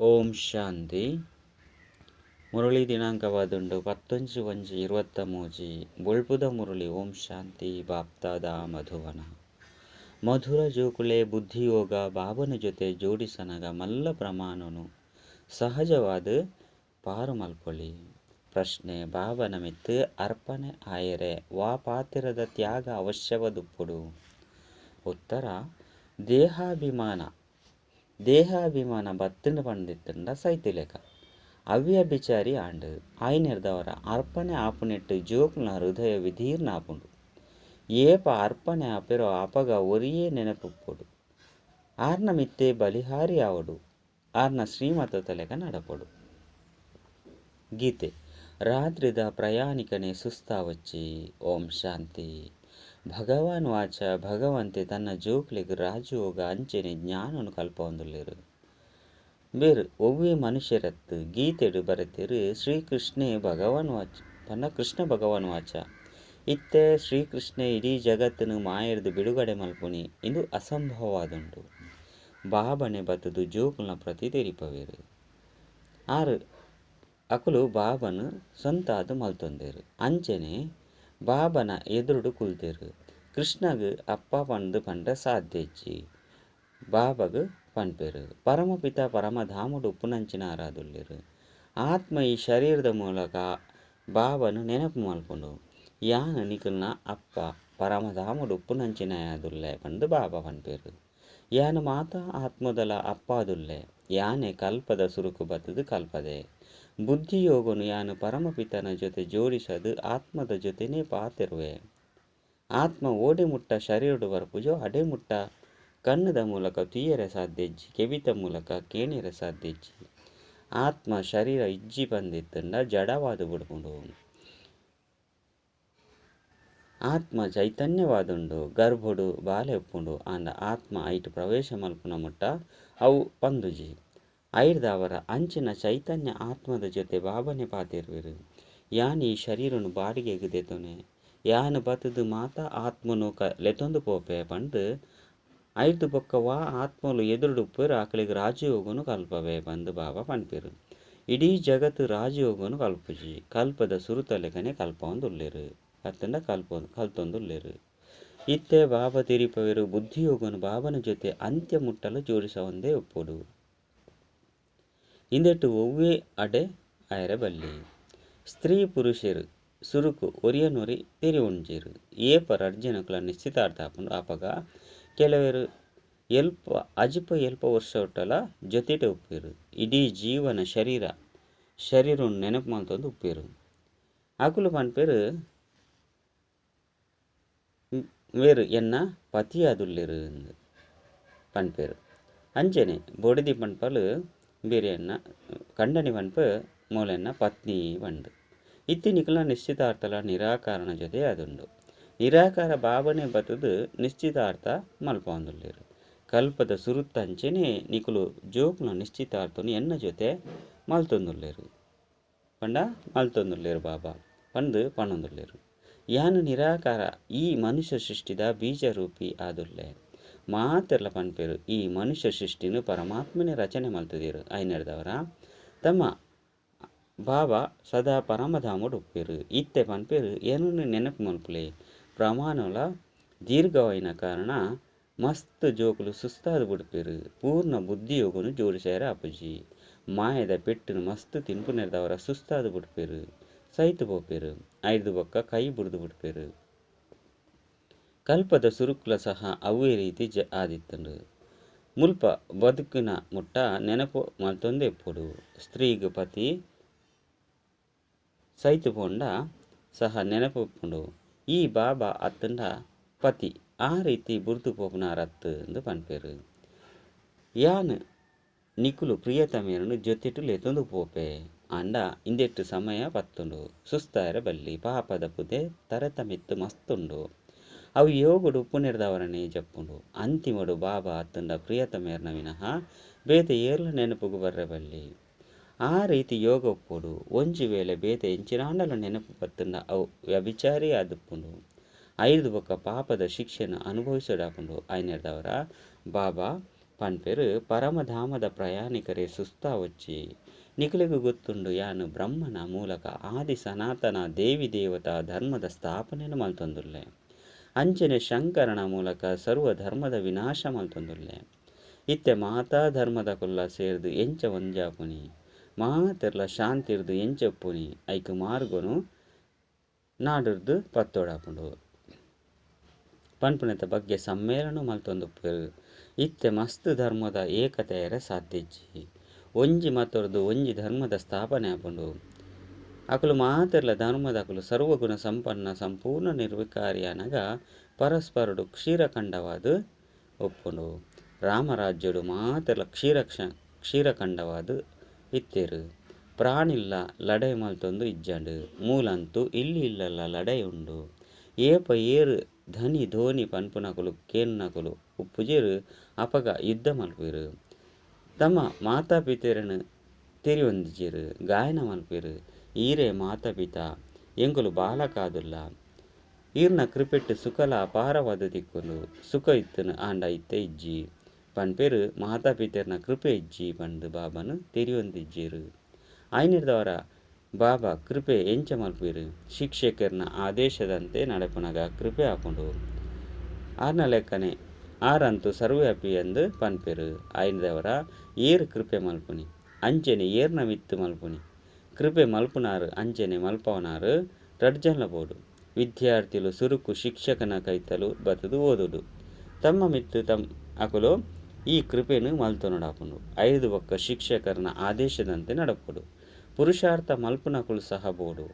ಓಂ ಶಾಂತಿ. ಮುರಳಿ ದಿನಾಂಕವಾದುಂಡು 19/1/23. ಬೊಳ್ಪುದ ಮುರಳಿ. ಓಂ ಶಾಂತಿ. ಬಾಪ್ತಾದ ಮಧುವನ. ಮಧುರ ಜೋಕುಳೆ ಬುದ್ಧಿಯೋಗ ಬಾಬನ ಜೊತೆ ಜೋಡಿಸನಗ ಮಲ್ಲ ಪ್ರಮಾಣನು ಸಹಜವಾದ ಪಾರು ಮಲ್ಪೊಳಿ. ಪ್ರಶ್ನೆ: ಬಾಬನ ಮಿತ್ತು ಅರ್ಪಣೆ ಆಯರೆ ವಾ ಪಾತಿರದ ತ್ಯಾಗ ಅವಶ್ಯವದುಪ್ಪುಡು? ಉತ್ತರ: ದೇಹಾಭಿಮಾನ. ದೇಹಾಭಿಮಾನ ಬತ್ತಂಡ ಪಂಡಿತ್ತಂಡ ಸೈತಿಲೇಕ ಅವ್ಯಭಿಚಾರಿ ಆಂಡ್ ಆಯ್ನೆರ್ದವರ ಅರ್ಪಣೆ ಆಪುನೆಟ್ಟು ಜೋಕುಲ್ನ ಹೃದಯ ವಿಧೀರ್ಣ ಆಪುಂಡು. ಏಪ ಅರ್ಪಣೆ ಆಪೆರೋ ಅಪಗ ಒರಿಯೇ ನೆನಪುಪ್ಪೊಡು, ಆರ್ನ ಮಿತ್ತೆ ಬಲಿಹಾರಿ ಆವಡು, ಆರ್ನ ಶ್ರೀಮತ ತಲೆಕ ನಡಪೊಡು. ಗೀತೆ: ರಾತ್ರಿದ ಪ್ರಯಾಣಿಕನೇ ಸುಸ್ತಾವಚ್ಚಿ. ಓಂ ಶಾಂತಿ. ಭಗವಾನ್ ವಾಚ. ಭಗವಂತೆ ತನ್ನ ಜೋಕ್ಲೆಗ್ ರಾಜಯೋಗ ಅಂಚನೆ ಜ್ಞಾನನು ಕಲ್ಪವಂದುಲ್ಲೆರು. ಬೇರು ಒವ್ವೆ ಮನುಷ್ಯರತ್ತು. ಗೀತೆಡು ಬರೆತೆರು ಶ್ರೀಕೃಷ್ಣೇ ಭಗವಾನ್ ವಾಚ ಪಂಡ ಕೃಷ್ಣ ಭಗವಾನ್ ವಾಚ. ಇತ್ತೆ ಶ್ರೀಕೃಷ್ಣೆ ಇಡೀ ಜಗತ್ತನ್ನು ಮಾಯರ್ದು ಬಿಡುಗಡೆ ಮಲ್ಪುನಿ ಇಂದು ಅಸಂಭವವಾದುಂಡು. ಬಾಬನೆ ಬತ್ತದು ಜೋಕುಲ್ನ ಪ್ರತಿ ತೆರಿಪವೇರು. ಆರು ಅಕುಲು ಬಾಬನು ಸ್ವಂತಾದು ಮಲ್ತೊಂದೇರು. ಅಂಚನೆ ಬಾಬನ ಎದುರುಡು ಕುಲ್ತೇರು. ಕೃಷ್ಣಗ್ ಅಪ್ಪ ಪಂದು ಪಂಡ ಸಾಧ್ಯ ಇಜ್ಜಿ. ಬಾಬಗ್ ಪನ್ಪೇರು. ಪರಮಪಿತ ಪರಮಧಾಮಡು ಉಪ್ಪುನಂಚಿನ ಆರಾದುಲ್ಲೆರು. ಆತ್ಮ ಈ ಶರೀರದ ಮೂಲಕ ಬಾಬನು ನೆನಪು ಮಲ್ಪುಂಡು. ಯಾನ್ ನಿಕಲ್ನ ಅಪ್ಪ ಪರಮಧಾಮಡು ಉಪ್ಪುನಂಚಿನ ಆದುಲ್ಲೆ ಪಂದು ಬಾಬಾ ಪನ್ಪೇರು. ಯಾನ್ ಮಾತಾ ಆತ್ಮದಲ ಅಪ್ಪಾದುಲ್ಲೆ. ಯಾನೆ ಕಲ್ಪದ ಸುರುಕು ಬತ್ತದು ಕಲ್ಪದೆ. ಬುದ್ಧಿಯೋಗನು ಯಾನು ಪರಮಪಿತನ ಜೊತೆ ಜೋಡಿಸದು ಆತ್ಮದ ಜೊತೆನೇ ಪಾತಿರುವೆ. ಆತ್ಮ ಓಡೆ ಮುಟ್ಟ ಶರೀರಡು ಬರ್ಪುಜೋ ಅಡೆ ಮುಟ್ಟ ಕಣ್ಣದ ಮೂಲಕ ತುಯ್ಯರೆ ಸಾಧ್ಯ ಇಜ್ಜಿ, ಕೆವಿತ ಮೂಲಕ ಕೇಣಿಯರೆ ಸಾಧ್ಯ ಇಜ್ಜಿ. ಆತ್ಮ ಶರೀರ ಇಜ್ಜಿ ಬಂದಿತ್ತಂಡ ಜಡವಾದ ಬಿಡ್ಕೊಂಡು. ಆತ್ಮ ಚೈತನ್ಯವಾದುಂಡು. ಗರ್ಭಡು ಬಾಲೆ ಉಪ್ಪುಂಡು. ಆಂಡ ಆತ್ಮ ಐಟ್ ಪ್ರವೇಶ ಮಲ್ಪುನ ಮುಟ್ಟ ಅವು ಪಂದುಜಿ. ಐರ್ದವರ ಅಂಚಿನ ಚೈತನ್ಯ ಆತ್ಮದ ಜೊತೆ ಬಾಬನೆ ಪಾತಿರುವೆರು. ಯಾನ್ ಈ ಶರೀರನು ಬಾಡಿಗೆಗೆ ದೆತೊನೆ. ಯಾನ್ ಬತ್ತದು ಮಾತಾ ಆತ್ಮನು ಲೆತೊಂದು ಪೋಪೆ ಪಂದು ಐರ್ದು ಬೊಕ್ಕ ವಾ ಆತ್ಮಲು ಎದುರುಡು ಉಪ್ಪೇರು ಆಕಳಿಗೆ ರಾಜಯೋಗನು ಕಲ್ಪವೆ ಪಂದು ಬಾಬಾ ಪನ್ಪೇರು. ಇಡೀ ಜಗತ್ತು ರಾಜಯೋಗನು ಕಲ್ಪುಜಿ. ಕಲ್ಪದ ಸುರುತಲೆಕನೆ ಕಲ್ಪವಂದುಲ್ಲೆರು ಅತ್ತಂಡ ಕಲ್ತೊಂದುಲ್ಲೆರು. ಇತ್ತೆ ಬಾಬಾ ತೆರಿಪವೇರು ಬುದ್ಧಿಯೋಗನು ಬಾಬನ ಜೊತೆ ಅಂತ್ಯ ಮುಟ್ಟಲು ಜೋಡಿಸವಂದೇ ಉಪ್ಪೊಡು. ಇಂದೆಟ್ಟು ಒವ್ವೆ ಅಡೆ ಆಯರೆ ಬಲ್ಲಿ. ಸ್ತ್ರೀ ಪುರುಷರು ಸುರುಕು ಒರಿಯನೊರಿ ತೆರಿವುಂಜೆರು. ಏಪ ರಡ್ಜನಕುಲ ನಿಶ್ಚಿತಾರ್ಥ ಆಪುಂಡು. ಆಪಗ ಕೆಲವರು ಎಲ್ಪ ಅಜಿಪ ಎಲ್ಪ ವರ್ಷ ಒಟ್ಟಲ ಜೊತೆಟೆ ಉಪ್ಪೇರು. ಇಡೀ ಜೀವನ ಶರೀರ ಶರೀರನ್ನು ನೆನಪು ಮಲ್ತೊಂದು ಉಪ್ಪೇರು. ಅಕುಲು ಪನ್ಪೇರು ಬೇರು ಎನ್ನ ಪತಿಯಾದುಲ್ಲೆರು ಪನ್ಪೇರು. ಅಂಚನೆ ಬೊಡಿದಿ ಪನ್ಪಲು ಬೇರೆ ಎನ್ನ ಕಂಡನಿ ಪನ್ಪ ಮೂಲೆನ್ನ ಪತ್ನಿ ಪಂಡು. ಇತ್ತಿ ನಿಕುಲ ನಿಶ್ಚಿತಾರ್ಥಲ ನಿರಾಕಾರನ ಜೊತೆ ಅದುಂಡು. ನಿರಾಕಾರ ಬಾಬನೆ ಬತ್ತದು ನಿಶ್ಚಿತಾರ್ಥ ಮಲ್ಪವಂದುಲ್ಲೆರು. ಕಲ್ಪದ ಸುರುತ್ತಂಚನೆ ನಿಕುಲು ಜೋಕುಲ ನಿಶ್ಚಿತಾರ್ಥನು ಎನ್ನ ಜೊತೆ ಮಲ್ತೊಂದುಲ್ಲೆರು ಪಂಡ ಮಲ್ತೊಂದುಲ್ಲೆರು ಬಾಬಾ ಪಂದು ಪಣೊಂದುಲ್ಲೆರು. ಯಾನು ನಿರಾಕಾರ ಈ ಮನುಷ್ಯ ಸೃಷ್ಟಿದ ಬೀಜರೂಪಿ ಆದುಲ್ಲೆ. ಮಾತೆರ್ಲ ಪನ್ಪೇರು ಈ ಮನುಷ್ಯ ಸೃಷ್ಟಿನು ಪರಮಾತ್ಮನೇ ರಚನೆ ಮಲ್ತದಿರು. ಐನೆರ್ದವರ ತಮ್ಮ ಬಾಬಾ ಸದಾ ಪರಮಧಾಮಡು ಉಪ್ಪೇರು. ಇತ್ತೆ ಪನ್ಪೇರು ಏನನ್ನು ನೆನಪು ಮಲ್ಪುಲೆ. ಪ್ರಮಾಣಲ ದೀರ್ಘವಾಯಿನ ಕಾರಣ ಮಸ್ತ್ ಜೋಕುಲು ಸುಸ್ತಾದ ಬಿಡ್ಪೇರು. ಪೂರ್ಣ ಬುದ್ಧಿಯೋಗನು ಜೋಡಿಸ್ಯಾರ ಅಪುಜಿ. ಮಾಯದ ಪೆಟ್ಟನು ಮಸ್ತ್ ತಿನ್ಪುನೆರ್ದವರ ಸುಸ್ತಾದ ಬಿಡ್ಪೇರು. ಸೈತು ಪೋಪೇರು. ಐದು ಬೊಕ್ಕ ಕೈ ಬುಡ್ದು ಬಿಡ್ಪೇರು. ಕಲ್ಪದ ಸುರುಕುಲ ಸಹ ಅವೇ ರೀತಿ ಆದಿತ್ತಂಡು. ಮುಲ್ಪ ಬದುಕಿನ ಮುಟ್ಟ ನೆನಪು ಮಲ್ತೊಂದೇ ಇಪ್ಪೊಡು. ಸ್ತ್ರೀಗ್ ಪತಿ ಸೈತು ಪೋಂಡ ಸಹ ನೆನಪು ಉಪ್ಪುಂಡು. ಈ ಬಾಬಾ ಅತ್ತಂಡ ಪತಿ ಆ ರೀತಿ ಬುರ್ದು ಪೋಪುನಾರತ್ತು ಎಂದು ಪನ್ಪೇರು. ಯಾನ್ ನಿಕುಲು ಪ್ರಿಯತಮೇರನು ಜೊತೆಟು ಲೆತೊಂದು ಪೋಪೆ. ಆಂಡ ಇಂದೆಟ್ಟು ಸಮಯ ಪತ್ತುಂಡು. ಸುಸ್ತಾಯರ ಬಲ್ಲಿ. ಪಾಪದ ಪುದೆ ತರತಮಿತ್ತು ಮಸ್ತುಂಡು. ಅವು ಯೋಗಡು ಉಪ್ಪುನೆರ್ದವರನೇ ಜಪ್ಪುಂಡು. ಅಂತಿಮಡು ಬಾಬಾ ಅತ್ತಂಡ ಪ್ರಿಯತಮೇರ್ನ ವಿನಃ ಬೇತೆ ಏರ್ಲ ನೆನಪುಗು ಬರ್ರೆ ಬಲ್ಲಿ. ಆ ರೀತಿ ಯೋಗ ಉಪ್ಪೊಡು. ಒಂಜಿ ವೇಳೆ ಬೇತೆ ಎಂಚಿನಾಂಡಲ ನೆನಪು ಬತ್ತಂಡ ಅವು ವ್ಯಭಿಚಾರಿ ಆದುಪ್ಪುಂಡು. ಐದು ಬೊಕ್ಕ ಪಾಪದ ಶಿಕ್ಷೆಯನ್ನು ಅನುಭವಿಸೋಡಾಪುಂಡು. ಐನೆರ್ದವರ ಬಾಬಾ ಪನ್ಪೆರ್ ಪರಮಧಾಮದ ಪ್ರಯಾಣಿಕರೇ ಸುಸ್ತಾವೊಚ್ಚಿ. ನಿಕಲೆಗ್ ಗೊತ್ತುಂಡು ಯಾನ್ ಬ್ರಹ್ಮನ ಮೂಲಕ ಆದಿ ಸನಾತನ ದೇವಿ ದೇವತಾ ಧರ್ಮದ ಸ್ಥಾಪನೆನ್ ಮಲ್ತೊಂದುಲ್ಲೆ. ಅಂಚನೆ ಶಂಕರನ ಮೂಲಕ ಸರ್ವ ಧರ್ಮದ ವಿನಾಶ ಮಲ್ತೊಂದುಲ್ಲೆ. ಇತ್ತೆ ಮಾತಾ ಧರ್ಮದಕುಲ್ಲ ಸೇರ್ದ್ ಎಂಚ ಒಂಜಾಪುನಿ ಮಾತೆರ್ಲ ಶಾಂತಿರ್ದ್ ಎಂಚ ಉಪ್ಪುನಿ ಐಕ್ ಮಾರ್ಗೊನು ನಾಡುರ್ದು ಪತ್ತೊಡಾಪುಂಡು. ಪನ್ಪುನೆತ ಬಗ್ಗೆ ಸಮ್ಮೇಳನ ಮಲ್ತೊಂದುಪ್ಪೆರ್. ಇತ್ತೆ ಮಸ್ತ್ ಧರ್ಮದ ಏಕತೆ ಆಯೆರೆ ಸಾಧ್ಯ ಇಜ್ಜಿ. ಒಂಜಿ ಮತೊರ್ದು ಒಂಜಿ ಧರ್ಮದ ಸ್ಥಾಪನೆ ಆಪುಂಡು. ಅಕುಲು ಮಾತೆರ್ಲ ಧರ್ಮದಕುಲು ಸರ್ವಗುಣ ಸಂಪನ್ನ ಸಂಪೂರ್ಣ ನಿರ್ವಿಕಾರಿಯಾನಗ ಪರಸ್ಪರಡು ಕ್ಷೀರಖಂಡವಾದ್ ಉಪ್ಪುಂಡು. ರಾಮರಾಜ್ಯಡು ಮಾತೆರ್ಲ ಕ್ಷೀರಖಂಡವಾದ್ ಇತ್ತೆರ್. ಪ್ರಾಣಿಲ್ಲ ಲಡಾಯಿ ಮಲ್ತೊಂದು ಇಜ್ಜಂಡ್. ಮೂಲಂತೂ ಇಲ್ಲ್ ಇಲ್ಲಲ್ಲ ಲಡಾಯಿ ಉಂಡು. ಏಪ ಏರ್ ಧನಿ ಧೋನಿ ಪನ್ಪುನಕುಲು ಕೇನುನಕುಲು ಉಪ್ಪುಜೆರ್ ಅಪಗ ಯುದ್ಧ ಮಲ್ಪುವೆರ್. ತಮ್ಮ ಮಾತಾ ಪಿತೆರೆನ್ ತೆರಿಯೊಂದಿಜ್ಜೆರ್. ಗಾಯನ ಮಲ್ಪುವೆರ್. ಈರೇ ಮಾತಾ ಪಿತಾ ಎಂಕುಲು ಬಾಲಕಾದುಲ್ಲ. ಈರ್ನ ಕೃಪೆಟ್ ಸುಖಲ ಅಪಾರವಾದ ತಿಕ್ಕುಂಡು. ಸುಖ ಇತ್ತುನು ಆಂಡ ಇತ್ತೆ ಇಜ್ಜಿ. ಪನ್ಪೆರ್ ಮಾತಾ ಪಿತೆರ್ನ ಕೃಪೆ ಇಜ್ಜಿ ಪಂದ್ ಬಾಬಾನ ತೆರಿಯೊಂದಿಜ್ಜೆರ್. ಆಯ್ನೆರ್ದಾವರ ಬಾಬಾ ಕೃಪೆ ಎಂಚ ಮಲ್ಪುವೆರ್. ಶಿಕ್ಷಕೆರ್ನ ಆದೇಶದಂತೆ ನಡಪುನಗ ಕೃಪೆ ಆಪುಂಡು. ಆರ್ನ ಲೆಕ್ಕನೆ ಆರಂತೂ ಸರ್ವವ್ಯಾಪಿ ಅಂದ್ ಪನ್ಪೆರ್. ಆಯ್ನೆರ್ದಾವರ ಏರ್ ಕೃಪೆ ಮಲ್ಪುನಿ ಅಂಚನೆ ಏರ್ನ ಮಿತ್ತ್ ಮಲ್ಪುನಿ. ಕೃಪೆ ಮಲ್ಪುನಾರ್ ಅಂಚನೆ ಮಲ್ಪವನಾರ್ ರಡ್ಡ್ ಜನಲ ಬೋಡು. ವಿದ್ಯಾರ್ಥಿಲು ಸುರುಕು ಶಿಕ್ಷಕನ ಕೈತಲು ಬತ್ತುದು ಓದೊಡು. ತಮ್ಮ ಮಿತ್ತ್ ಅಕುಲು ಈ ಕೃಪೆನ್ ಮಲ್ತೊನೊಡಾಪುಂಡು. ಐದು ಬೊಕ್ಕ ಶಿಕ್ಷಕರ್ನ ಆದೇಶದಂತೆ ನಡಪೊಡು. ಪುರುಷಾರ್ಥ ಮಲ್ಪುನಕುಲು ಸಹ ಬೋಡು.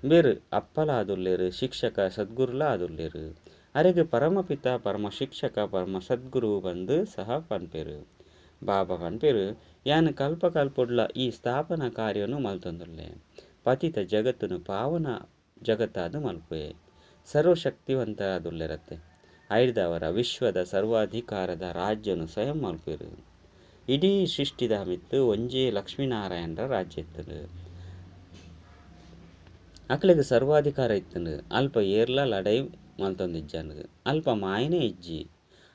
ಮೇರ್ ಅಪ್ಪಲಾದುಲ್ಲೆರ್ ಶಿಕ್ಷಕ ಸದ್ಗುರುಲ ಆದುಲ್ಲೆರ್. ಅರೆಗ್ ಪರಮಪಿತ ಪರಮ ಶಿಕ್ಷಕ ಪರಮ ಸದ್ಗುರು ಪಂದ್ ಸಹ ಪನ್ಪೆರ್. ಬಾಬಾ ಪನ್ಪೆರ್ ಯಾನ್ ಕಲ್ಪ ಕಲ್ಪೊಡ್ಲ ಈ ಸ್ಥಾಪನಾ ಕಾರ್ಯನು ಮಲ್ತೊಂದುಲ್ಲೆ. ಪತಿತ ಜಗತ್ತುನು ಪಾವನ ಜಗತ್ತಾದ್ ಮಲ್ಪುವೆ. ಸರ್ವಶಕ್ತಿವಂತರಾದುಲ್ಲೆರತ್ತೆ. ಐರ್ದಾವರ ವಿಶ್ವದ ಸರ್ವಾಧಿಕಾರದ ರಾಜ್ಯನು ಸ್ವಯಂ ಮಲ್ಪುವೆರ್. ಇಡೀ ಸೃಷ್ಟಿದ ಮಿತ್ತ್ ಒಂಜೇ ಲಕ್ಷ್ಮೀನಾರಾಯಣರ ರಾಜ್ಯ ಇತ್ತುಂಡು. ಅಕ್ಲೆಗ್ ಸರ್ವಾಧಿಕಾರ ಇತ್ತುಂಡು. ಅಲ್ಪ ಏರ್ಲ ಲಡಾಯಿ ಮಲ್ತೊಂದಿಜ್ಜಂಡ್. ಅಲ್ಪ ಮಾಯನೇ ಇಜ್ಜಿ.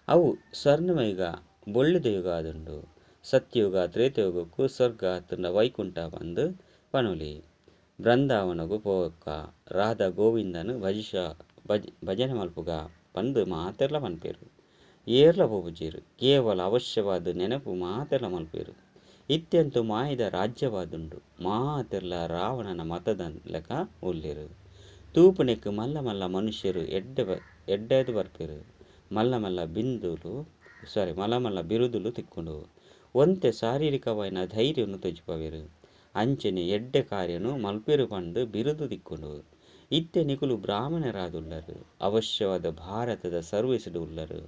ಅವು ಸ್ವರ್ಣಮಯುಗ ಬೊಳ್ಳಿದ ಯುಗ ಆದುಂಡು. ಸತ್ಯಯುಗ ತ್ರೇತಯುಗಕ್ಕೂ ಸ್ವರ್ಗ ಅತ್ತುಂಡ ವೈಕುಂಠ ಪಂದ್ ಪನೊಲಿ. ಬೃಂದಾವನಗು ಪೋಕ ರಾಧಾ ಗೋವಿಂದನ್ ಭಜನೆ ಮಲ್ಪುಗ ಪಂದ್ ಮಾತೆರ್ಲ ಪನ್ಪೆರ್. ಏರ್ಲ ಪೋಪುಜೆರ್. ಕೇವಲ ಅವಶ್ಯವಾದ ನೆನಪು ಮಾತೆರ್ಲ ಮಲ್ಪುವೆರ್. ಇತ್ಯಂತೂ ಮಾಯದ ರಾಜ್ಯವಾದುಂಡು. ಮಾತೆರ್ಲ ರಾವಣನ ಮತದ ಲೆಕ್ಕ ಉಲ್ಲೆರ್. ತೂಪುನೆಕ್ ಮಲ್ಲ ಮಲ್ಲ ಮನುಷ್ಯರು ಎಡ್ಡೆದು ಬರ್ಪೆರ್. ಮಲ್ಲ ಮಲ್ಲ ಬಿಂದುಲು ಸಾರಿ ಮಲ್ಲ ಮಲ್ಲ ಬಿರುದುಲು ತಿಕ್ಕುಂಡು. ಒಂತೆ ಶಾರೀರಿಕವಾಯಿನ ಧೈರ್ಯನು ತೋಜಿಪವೆರ್. ಅಂಚನೆ ಎಡ್ಡೆ ಕಾರ್ಯನು ಮಲ್ಪೆರು ಪಂದ್ ಬಿರುದು ತಿಕ್ಕುಂಡು. ಇತ್ತೆ ನಿಕುಲು ಬ್ರಾಹ್ಮಣರಾದುಲ್ಲರ್. ಅವಶ್ಯವಾದ ಭಾರತದ ಸರ್ವಿಸ್ಡ್ ಉಲ್ಲರ್.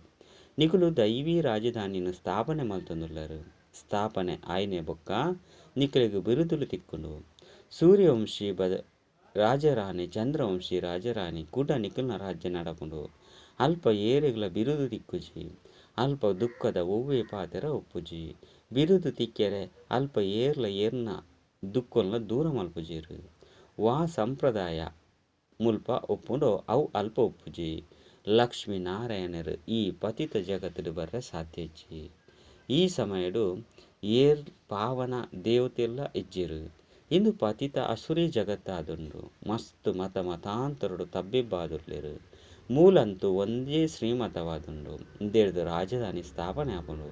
ನಿಕುಲು ದೈವಿ ರಾಜಧಾನಿನ್ ಸ್ಥಾಪನೆ ಮಲ್ತೊಂದುಲ್ಲರ್. ಸ್ಥಾಪನೆ ಆಯ್ನೆ ಬೊಕ್ಕ ನಿಕಲೆಗ್ ಬಿರುದುಲು ತಿಕ್ಕುಂಡು. ಸೂರ್ಯವಂಶಿ ರಾಜರಾಣಿ ಚಂದ್ರವಂಶಿ ರಾಜರಾಣಿ ಕುಡ ನಿಕಲ್ನ ರಾಜ್ಯ ನಡಪುಂಡು. ಅಲ್ಪ ಏರೆಗ್ಲ ಬಿರುದು ತಿಕ್ಕುಜಿ. ಅಲ್ಪ ದುಃಖದ ಒವ್ವೇ ಪಾತೆರ ಉಪ್ಪುಜಿ. ಬಿರುದು ತಿಕ್ಕೆರೆ ಅಲ್ಪ ಏರ್ಲ ಏರ್ನ ದುಃಖನ್ಲ ದೂರ ಮಲ್ಪುಜೆರ್. ವಾ ಸಂಪ್ರದಾಯ ಮುಲ್ಪ ಉಪ್ಪುಂಡೋ ಅವು ಅಲ್ಪ ಉಪ್ಪುಜಿ. ಲಕ್ಷ್ಮೀ ನಾರಾಯಣರು ಈ ಪತಿತ ಜಗತ್ತುಡು ಬರ್ರೆ ಸಾಧ್ಯ ಇಜ್ಜಿ. ಈ ಸಮಯಡು ಏರ್ ಪಾವನ ದೇವತೆಲ್ಲ ಇಜ್ಜೆರ್. ಇಂದು ಪತಿತ ಅಸುರಿ ಜಗತ್ತಾದುಂಡು. ಮಸ್ತ್ ಮತ ಮತಾಂತರಡು ತಬ್ಬಿಬ್ಬಾದುಲ್ಲೆರ್. ಮೂಲಂತೂ ಒಂಜೇ ಶ್ರೀಮತವಾದುಂಡು. ಇಂದೆರ್ದ್ ರಾಜಧಾನಿ ಸ್ಥಾಪನೆ ಆಪುಂಡು.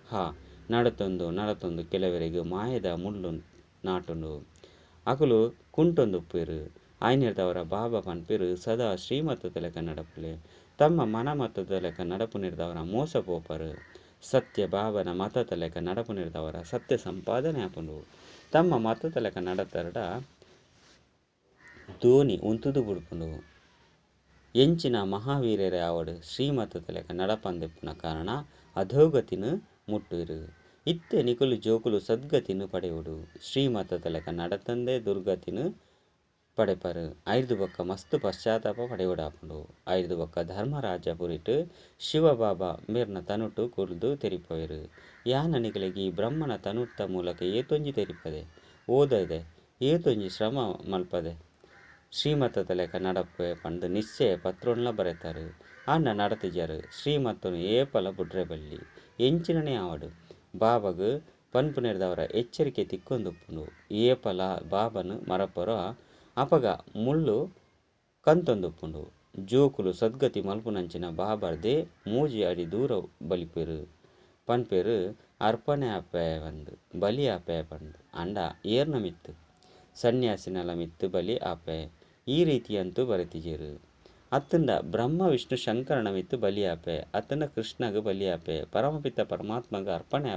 ಹಾ ನಡತೊಂದು ನಡತೊಂದು ಕೆಲವರಿಗೆ ಮಾಯದ ಮುಳ್ಳು ನಾಟುಂಡು. ಅಕುಲು ಕುಂಟೊಂದುಪ್ಪೆರ್. ಆಯ್ನೆರ್ದಾವರ ಬಾಬಾ ಪನ್ಪೆರ್ ಸದಾ ಶ್ರೀಮತದ ಲೆಕ್ಕ ನಡಪುಲೆ. ತಮ್ಮ ಮನ ಮತದ ಲೆಕ್ಕ ನಡಪುನೆರ್ದಾವರ ಮೋಸ ಪೋಪರ್. ಸತ್ಯ ಬಾಬನ ಮತದ ಲೆಕ್ಕ ನಡಪುನೆರ್ದಾವರ ಸತ್ಯ ಸಂಪಾದನೆ ಆಪುಂಡು. ತಮ್ಮ ಮತದ ಲೆಕ್ಕ ನಡತರಡ ಧೋನಿ ಉಂತುದು ಬುಡ್ಪುಂಡು. ಎಂಚಿನ ಮಹಾವೀರರೇ ಆವಡ್ ಶ್ರೀಮತದ ಲೆಕ್ಕ ನಡಪಂದೆಪ್ಪುನ ಕಾರಣ ಅಧೋಗತಿನ ಮುಟ್ಟುವೆರ್. ಇತ್ತೆ ನಿಕುಲು ಜೋಕುಲು ಸದ್ಗತಿನ ಪಡೆಯೊಡು. ಶ್ರೀಮತದ ಲೆಕ್ಕ ನಡತಂದೆ ದುರ್ಗತಿನ ಪಡೆಪರ್. ಐರ್ದು ಬೊಕ್ಕ ಮಸ್ತ್ ಪಶ್ಚಾತ್ತಾಪ ಪಡೆಯೊಡಾಪುಂಡು. ಐರ್ದು ಬೊಕ್ಕ ಧರ್ಮರಾಜಪುರಿಟ್ ಶಿವಬಾಬಾ ಮೇರ್ನ ತನುಟು ಕುಲ್ದು ತೆರಿಪವೆರ್. ಯಾನ ನಿಕಲೆಗ್ ಈ ಬ್ರಹ್ಮನ ತನುತ ಮೂಲಕ ಏತೊಂಜಿ ತೆರಿಪದೆ. ಓದದೆ ಏತೊಂಜಿ ಶ್ರಮ ಮಲ್ಪದೆ. ಶ್ರೀಮತದ ಲೆಕ್ಕ ನಡಪುವೆ ಪಂದ್ ನಿಶ್ಚಯ ಪತ್ರೊನ್ಲ ಬರೆತಾರ್. ಆಂಡ ನಡತಿಜರ್. ಶ್ರೀಮತನು ಏಪಲ ಬುಡ್ರೆ ಬಲ್ಲಿ. ಎಂಚಿನನೇ ಆವಡ್. ಬಾಬಗ್ ಪನ್ಪುನೆರ್ದವರ ಎಚ್ಚರಿಕೆ ತಿಕ್ಕೊಂದುಪ್ಪುಂಡು. ಏಪಲ ಬಾಬನ್ ಮರಪೊರ ಅಪಗ ಮುಳ್ಳು ಕಂತೊಂದುಪ್ಪುಂಡು. ಜೋಕುಲು ಸದ್ಗತಿ ಮಲ್ಪುನಂಚಿನ ಬಾಬರ್ದೇ 3 ಅಡಿ ದೂರ ಬಲಿಪೆರ್ ಪನ್ಪೆರ್ ಅರ್ಪಣೆ ಆಪೆ ಪಂದ್ ಬಲಿ ಆಪೆ ಪಂದ್ ಆಂಡ ಏರ್ನ ಮಿತ್ತ್ ಸನ್ಯಾಸಿನಲ ಮಿತ್ತ್ ಬಲಿ ಆಪೆ ಈ ರೀತಿಯಂತೂ ಬರೆತಿಜೆರ್. ಅತ್ತಂಡ ಬ್ರಹ್ಮ ವಿಷ್ಣು ಶಂಕರನ ಮಿತ್ತ್ ಬಲಿ ಆಪೆ ಅತ್ತಂಡ ಕೃಷ್ಣಗ್ ಬಲಿ ಆಪೆ ಪರಮಪಿತ ಪರಮಾತ್ಮಗ್ ಅರ್ಪಣೆ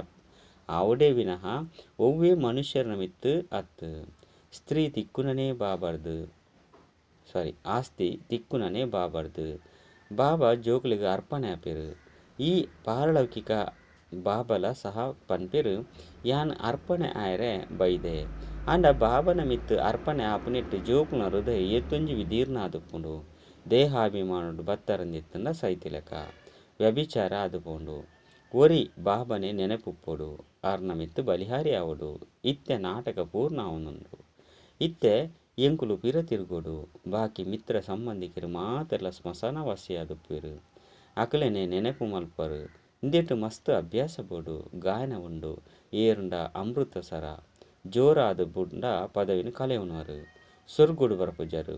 ಆವಡೇ ವಿನಃ ಒವ್ವೇ ಮನುಷ್ಯನ ಮಿತ್ತ್ ಅತ್. ಸ್ತ್ರೀ ತಿಕ್ಕುನನೇ ಬಾಬರ್ದು ಸಾರಿ ಆಸ್ತಿ ತಿಕ್ಕುನನೇ ಬಾಬರ್ದು ಬಾಬಾ ಜೋಕುಲಿಗೆ ಅರ್ಪಣೆ ಆಪೆರ್. ಈ ಪಾರಲೌಕಿಕ ಬಾಬಲ ಸಹ ಪನ್ಪೆರ್ ಯಾನ್ ಅರ್ಪಣೆ ಆಯರೆ ಬೈದೆ ಆಂಡ ಬಾಬನ ಮಿತ್ತ್ ಅರ್ಪಣೆ ಆಪುನೆಟ್ ಜೋಕುಲ್ನ ಹೃದಯ ಏತೊಂಜಿ ವಿದೀರ್ಣ ಆದುಪ್ಪುಂಡು. ದೇಹಾಭಿಮಾನಡ್ ಬತ್ತರಂದಿತ್ತಂಡ ಸೈತಿಲೆಕ ವ್ಯಭಿಚಾರ ಆದುಪೋಂಡು. ಒರಿ ಬಾಬನೆ ನೆನಪುಪ್ಪೊಡು ಆರ್ನ ಮಿತ್ತ್ ಬಲಿಹಾರಿ ಆವೊಡು. ಇತ್ತೆ ನಾಟಕ ಪೂರ್ಣ ಆವೊಂದುಂಡು. ಇತ್ತೆ ಎಂಕುಲು ಪಿರ ತಿರುಗೋಡು. ಬಾಕಿ ಮಿತ್ರ ಸಂಬಂಧಿಕರು ಮಾತೆರ್ಲ ಸ್ಮಶಾನವಾಸಿಯಾದುಪ್ಪೆರ್. ಅಕಲೆನೆ ನೆನಪು ಮಲ್ಪರು. ಇಂದೆಟ್ ಮಸ್ತ್ ಅಭ್ಯಾಸ ಬೋಡು. ಗಾಯನ ಉಂಡು. ಏರುಂಡ ಅಮೃತಸರ ಜೋರಾದ ಬುಂಡ ಪದವಿನ ಕಲೆಯುನವರು ಸ್ವರ್ಗೋಡು ಬರ್ಪುಜರು.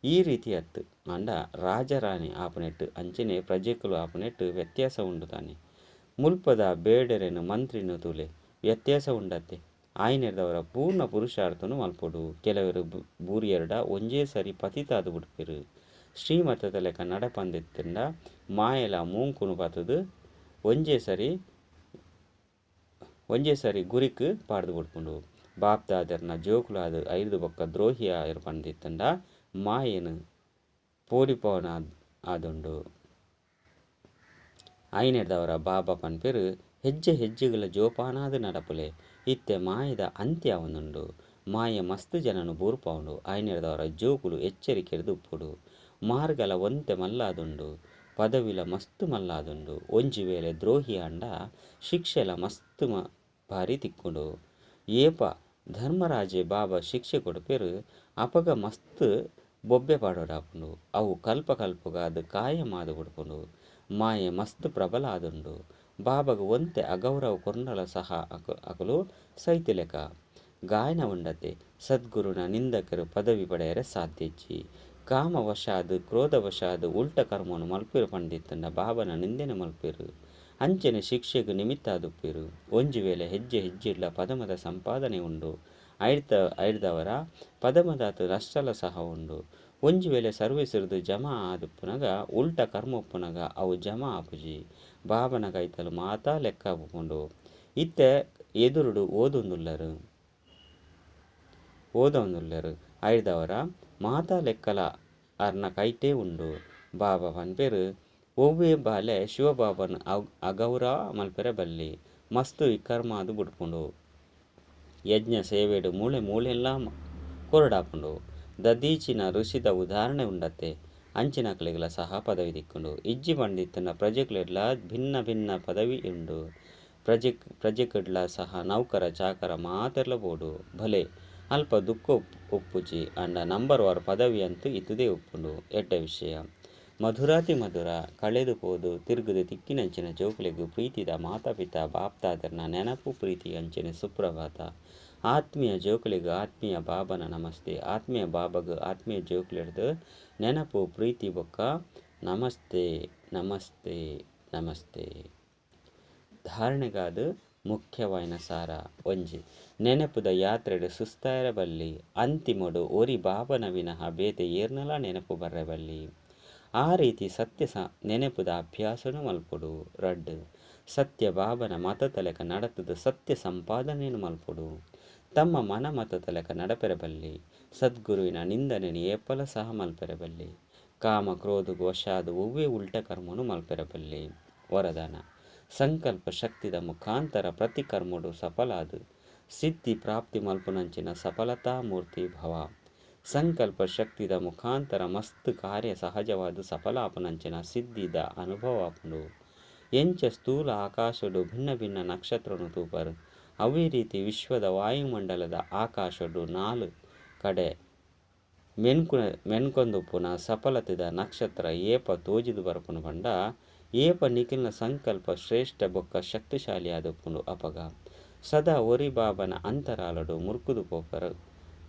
ಈ ರೀತಿ ಅತ್ತು ಆಂಡ ರಾಜರಾಣಿ ಆಪನೆಟ್ ಅಂಚನೆ ಪ್ರಜೆಕುಲು ಆಪನೆಟ್ ವ್ಯತ್ಯಾಸ ಉಂಡು ತಾನೆ. ಮುಲ್ಪದ ಬೇಡರೆನು ಮಂತ್ರಿನ ತೂಲೆ ವ್ಯತ್ಯಾಸ ಉಂಡತ್ತೆ. ಆಯಿನೆರ್ದವರ ಪೂರ್ಣ ಪುರುಷಾರ್ಥನು ಮಲ್ಪೊಡು. ಕೆಲವರು ಬೂರಿಯರ್ಡ ಒಂಜೇ ಸರಿ ಪತಿತಾದು ಬಿಡ್ಪೆರು. ಶ್ರೀಮತದ ಲೆಕ್ಕ ನಡಪಂದಿತ್ತಂಡ ಮಾಯೆಲ ಮೂಂಕುನು ಪತದು ಒಂಜೇ ಸರಿ ಗುರಿಕ್ ಪಾಡ್ದು ಬಿಡ್ಪುಂಡು. ಬಾಪ್ದಾದರ್ನ ಜೋಕುಲಾದ ಐದು ಬೊಕ್ಕ ದ್ರೋಹಿಯ ಪಂದಿತ್ತಂಡ ಮಾಯೆನು ಪೋಡಿಪವನ ಆದುಂಡು. ಆಯಿನೆರ್ದವರ ಬಾಬಾ ಪನ್ಪೆರು ಹೆಜ್ಜೆ ಹೆಜ್ಜೆಗಳ ಜೋಪಾನಾದ ನಡಪುಲೆ. ಇತ್ತೆ ಮಾಯದ ಅಂತ್ಯ ಆವೊಂದುಂಡು. ಮಾಯೆ ಮಸ್ತ್ ಜನನು ಬೂರ್ಪಾವುಂಡು. ಆಯಿನೆರ್ದವರ ಜೋಕುಲು ಎಚ್ಚರಿಕೆರ್ದು ಉಪ್ಪೊಡು. ಮಾರ್ಗಲ ಒಂತೆ ಮಲ್ಲಾದುಂಡು. ಪದವಿಲ ಮಸ್ತ್ ಮಲ್ಲಾದುಂಡು. ಒಂಜಿ ವೇಳೆ ದ್ರೋಹಿ ಆಂಡ ಶಿಕ್ಷೆಲ ಮಸ್ತ್ ಭಾರಿ ತಿಕ್ಕುಂಡು. ಏಪ ಧರ್ಮರಾಜೆ ಬಾಬಾ ಶಿಕ್ಷೆ ಕೊಡ್ಪೆರು ಅಪಗ ಮಸ್ತ್ ಬೊಬ್ಬೆ ಪಾಡೋಡಾಪುಂಡು. ಅವು ಕಲ್ಪ ಕಲ್ಪಗಾದ್ ಕಾಯಂ ಆದ್ ಬಿಡ್ಪುಂಡು. ಮಾಯೆ ಮಸ್ತ್ ಪ್ರಬಲ ಆದುಂಡು. ಬಾಬಗ್ ಒಂತೆ ಅಗೌರವ ಕೊರ್ಂಡಲ ಸಹ ಅಕುಲು ಸೈತಿಲೆಕ. ಗಾಯನ ಉಂಡತೆ. ಸದ್ಗುರುನ ನಿಂದಕರು ಪದವಿ ಪಡೆಯರೆ ಸಾಧ್ಯ ಇಜ್ಜಿ. ಕಾಮವಶಾದ್ ಕ್ರೋಧವಶಾದ್ ಉಲ್ಟ ಕರ್ಮನು ಮಲ್ಪೆರು ಪಂದಿತ್ತಂಡ ಬಾಬನ ನಿಂದನೆ ಮಲ್ಪೆರು. ಅಂಚನೆ ಶಿಕ್ಷೆಗ್ ನಿಮಿತ್ತ ಆದುಪ್ಪೆರು. ಒಂಜಿ ವೇಳೆ ಹೆಜ್ಜೆ ಹೆಜ್ಜೆಡ್ಲ ಪದಮದ ಸಂಪಾದನೆ ಉಂಡು. ಐಡ್ದವರ ಪದಮದಾತ್ ನಷ್ಟಲ ಸಹ ಉಂಡು. ಒಂಜಿ ವೇಳೆ ಸರ್ವಿಸ್ರ್ದು ಜಮಾ ಆದುಪ್ಪುನಗ ಉಲ್ಟ ಕರ್ಮ ಉಪ್ಪುನಗ ಅವು ಜಮಾ ಆಪುಜಿ. ಬಾಬನ ಕೈತಲು ಮಾತಾ ಲೆಕ್ಕ ಉಪ್ಪುಂಡು. ಇತ್ತೆ ಎದುರುಡು ಓದೊಂದುಲ್ಲರು ಐಡ್ದವರ ಮಾತಾ ಲೆಕ್ಕಲ ಅರ್ನ ಕೈಟೇ ಉಂಡು. ಬಾಬಾ ಪನ್ಪೆರು ಒವ್ವೇ ಬಾಲೆ ಶಿವಬಾಬನ ಅಗೌರವ ಮಲ್ಪೆರೆ ಬಲ್ಲಿ. ಮಸ್ತ್ ವಿಕರ್ಮ ಅದು ಬಿಡ್ಪುಂಡು. ಯಜ್ಞ ಸೇವೆಡು ಮೂಳೆ ಮೂಳೆಲ್ಲ ಕೊರಡಾಪುಂಡು. ದದೀಚಿನ ಋಷಿದ ಉದಾಹರಣೆ ಉಂಡತ್ತೆ. ಅಂಚಿನಕಲೆಗ್ಲ ಸಹ ಪದವಿ ದಿಕ್ಕುಂಡು. ಇಜ್ಜಿ ಪಂಡಿತ್ತನ ಪ್ರಜೆಕುಲೆಡ್ಲ ಭಿನ್ನ ಭಿನ್ನ ಪದವಿ ಉಂಡು. ಪ್ರಜೆಕುಡ್ಲ ಸಹ ನೌಕರ ಚಾಕರ ಮಾತೆರ್ಲ ಬೋಡು. ಭಲೆ ಅಲ್ಪ ದುಃಖ ಉಪ್ಪುಜಿ. ಆಂಡ ನಂಬರ್ ವಾರ್ ಪದವಿ ಅಂತೂ ಇತ್ತದೇ ಉಪ್ಪುಂಡು. ಎಡ್ಡೆ ವಿಷಯ. ಮಧುರಾತಿ ಮಧುರ ಕಳೆದು ಪೋದು ತಿರುಗದು ತಿಕ್ಕಿನಂಚಿನ ಜೋಕುಲೆಗ್ ಪ್ರೀತಿದ ಮಾತಾಪಿತ ಬಾಪ್ತಾದರ್ನ ನೆನಪು ಪ್ರೀತಿ ಅಂಚನೆ ಸುಪ್ರಭಾತ. ಆತ್ಮೀಯ ಜೋಕುಲೆಗ್ ಆತ್ಮೀಯ ಬಾಬನ ನಮಸ್ತೆ. ಆತ್ಮೀಯ ಬಾಬಗ್ ಆತ್ಮೀಯ ಜೋಕುಲೆಡ್ದು ನೆನಪು ಪ್ರೀತಿ ಬೊಕ್ಕ ನಮಸ್ತೆ ನಮಸ್ತೆ ನಮಸ್ತೆ. ಧಾರಣೆಗಾದ ಮುಖ್ಯವಾಯಿನ ಸಾರ. ಒಂಜಿ ನೆನಪುದ ಯಾತ್ರೆಡು ಸುಸ್ತಾಯರ ಬಲ್ಲಿ. ಅಂತಿಮಡು ಒರಿ ಬಾಬನ ವಿನಃ ಬೇತೆ ಏರ್ನಲ ನೆನಪು ಬರ್ರೆ ಬಲ್ಲಿ. ಆ ರೀತಿ ಸತ್ಯ ನೆನಪುದ ಅಭ್ಯಾಸನು ಮಲ್ಪೊಡು. ರಡ್ಡ್ ಸತ್ಯ ಬಾಬನ ಮತದ ಲೆಕ್ಕ ನಡತದ ಸತ್ಯ ಸಂಪಾದನೆಯನ್ನು ಮಲ್ಪೊಡು. ತಮ್ಮ ಮನ ಮತದ ಲೆಕ್ಕ ನಡಪೆರೆ ಬಲ್ಲಿ. ಸದ್ಗುರುವಿನ ನಿಂದನೆಯನ್ನು ಏಪಲ ಸಹ ಮಲ್ಪೆರೆ ಬಲ್ಲಿ. ಕಾಮ ಕ್ರೋಧಗ್ ವಶಾದ ಒವ್ವೇ ಉಲ್ಟ ಕರ್ಮನು ಮಲ್ಪೆರೆ ಬಲ್ಲಿ. ವರದಾನ ಸಂಕಲ್ಪ ಶಕ್ತಿದ ಮುಖಾಂತರ ಪ್ರತಿಕರ್ಮಡು ಸಫಲಾದ ಸಿದ್ಧಿ ಪ್ರಾಪ್ತಿ ಮಲ್ಪುನಂಚಿನ ಸಫಲತಾ ಮೂರ್ತಿ ಭವ. ಸಂಕಲ್ಪ ಶಕ್ತಿದ ಮುಖಾಂತರ ಮಸ್ತ್ ಕಾರ್ಯ ಸಹಜವಾದ ಸಫಲ ಆಪುನಂಚಿನ ಸಿದ್ಧಿದ ಅನುಭವ ಆಪುಂಡು. ಎಂಚ ಸ್ಥೂಲ ಆಕಾಶಡು ಭಿನ್ನ ಭಿನ್ನ ನಕ್ಷತ್ರನು ತೂಪರ್ ಅವೇ ರೀತಿ ವಿಶ್ವದ ವಾಯುಮಂಡಲದ ಆಕಾಶಡು 4 ಕಡೆ ಮೆನ್ಕೊಂದುಪ್ಪುನ ಸಫಲತೆದ ನಕ್ಷತ್ರ ಏಪ ತೋಜಿದು ಬರ್ಪುನು ಪಂಡ ಏಪ ನಿಕಲ್ನ ಸಂಕಲ್ಪ ಶ್ರೇಷ್ಠ ಬೊಕ್ಕ ಶಕ್ತಿಶಾಲಿ ಆದುಪ್ಪುಂಡು ಅಪಗ ಸದಾ ಒರಿ ಬಾಬಾನ ಅಂತರಾಳಡ್ ಮುರ್ಕುದು ಪೋಪೆರ್.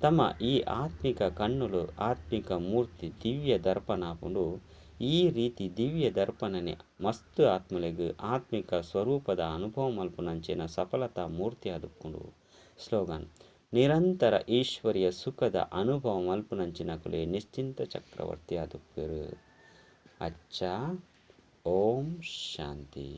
ತಮ್ಮ ಈ ಆತ್ಮಿಕ ಕಣ್ಣುಲು ಆತ್ಮಿಕ ಮೂರ್ತಿ ದಿವ್ಯ ದರ್ಪಣ ಆಪುಂಡು. ಈ ರೀತಿ ದಿವ್ಯ ದರ್ಪಣನೆ ಮಸ್ತ್ ಆತ್ಮಲೆಗ್ ಆತ್ಮಿಕ ಸ್ವರೂಪದ ಅನುಭವ ಮಲ್ಪುನಂಚಿನ ಸಫಲತಾ ಮೂರ್ತಿ ಆದುಪ್ಪುಂಡು. ಸ್ಲೋಗನ್: ನಿರಂತರ ಈಶ್ವರಿಯ ಸುಖದ ಅನುಭವ ಮಲ್ಪುನಂಚಿನಕುಲೇ ನಿಶ್ಚಿಂತ ಚಕ್ರವರ್ತಿ ಆದುಪ್ಪೆರ್. ಅಚ್ಚಾ, ಓಂ ಶಾಂತಿ.